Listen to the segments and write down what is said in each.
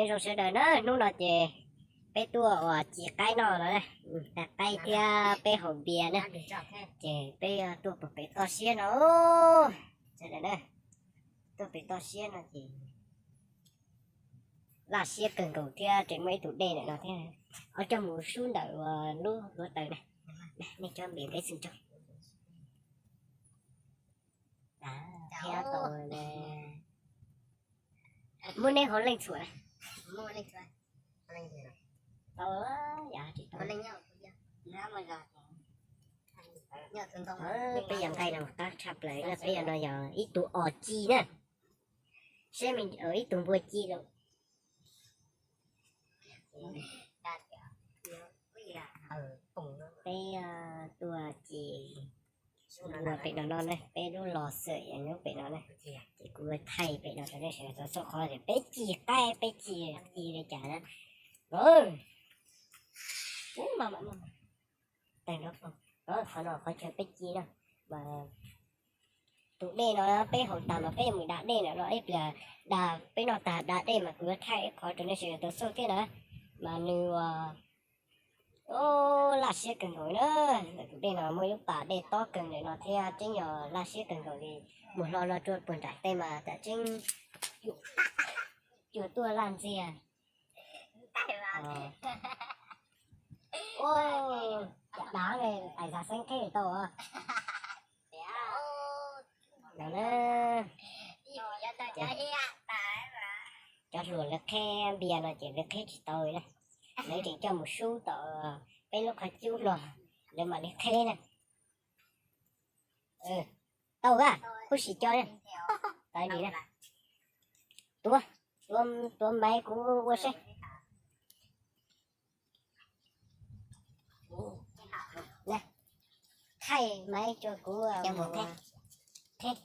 Nyob zoo sawv daws na, hnub no ces peb tuaj ua ci qaib noj no, tag qaib thiab peb haus npias na, ces peb tuaj puag pem toj siab no, sawv daws na, tuaj pem toj siab no ces laj siab kawg nkaus thiab tseem muaj ib tug dej ntawm no thiab, ho coj mus sub ntawm lub hluav taws na, nej cov npias peb xwb ntso. Muab neb hauv leej txhua, tau, peb yog nqaij no qab tshaj plaws na, peb yog nqaij no yog ib tug os ci na, seb me ib tug npua ci lawm. Peb tuaj ci npua pem no no na, peb lub los xwm yog nyob pem no na, ces kuv thaij pem no rau nej sawv daws tau xauj qhov tias peb ci qaib peb ci ci li cas na. Tag no qhov no qhov chaw peb ci na, mas tus dej no peb haus tas mas peb yuav mus da dej na no, ib pliag da peb noj tag da dej mas kuv yuav thaij ib qhov rau nej sawv daws tau xauj thiab na, mas nws ua laj siab kawg nkaus na. Ntawm tus dej no muaj ib lub pas dej tob kawg ntawm no thiab tseeb yog laj siab kawg nkaus li, mus hlo no rau puag nram tej mas tam tseeb cuag tuaj laj ntxiag. Ua cas dav li tais xeeb qheb tau no na. Cov hluas lawv qheb npias no ces lawv qheb tsis tau li na, lawv tseem coj mus sub tom peb lub qhov cub no, lawv mam li qheb na. Tau a, huv si cov na, tau li na. Tuav, tuav maiv kuv ua seb. Thaij maiv rau kuv qheb. Qheb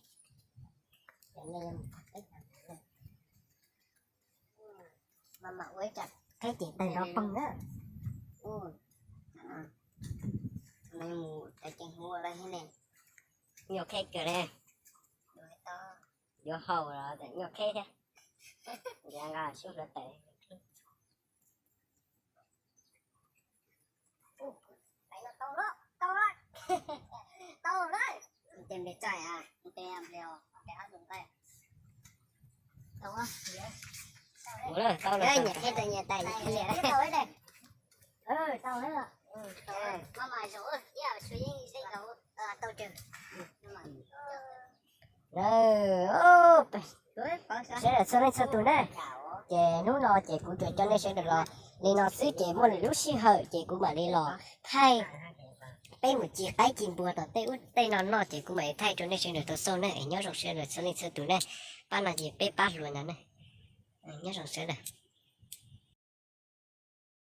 ces tawg nrov poog na. Nyuaj qheb kawg li. Yuav haus los nyuaj qheb thiab. Nqa nqa sub hluav taws. Ua lawm, tau lawm. Sawv daws txhua leej txhua tus na, ces hnub no ces kuv tsuas coj nej sawv daws los li no xwb ces muaj lwm lub sij hawm ces kuv mam li los thaij peb mus ci qaib ci npua tom tej ub tej no noj ces kuv mam li thaij rau nej sawv daws tau xauj na. Es nyob zoo sawv daws txhua leej txhua tus na, pab no ces peb pab hluas ntawd na. Nyob zoo sawv daws.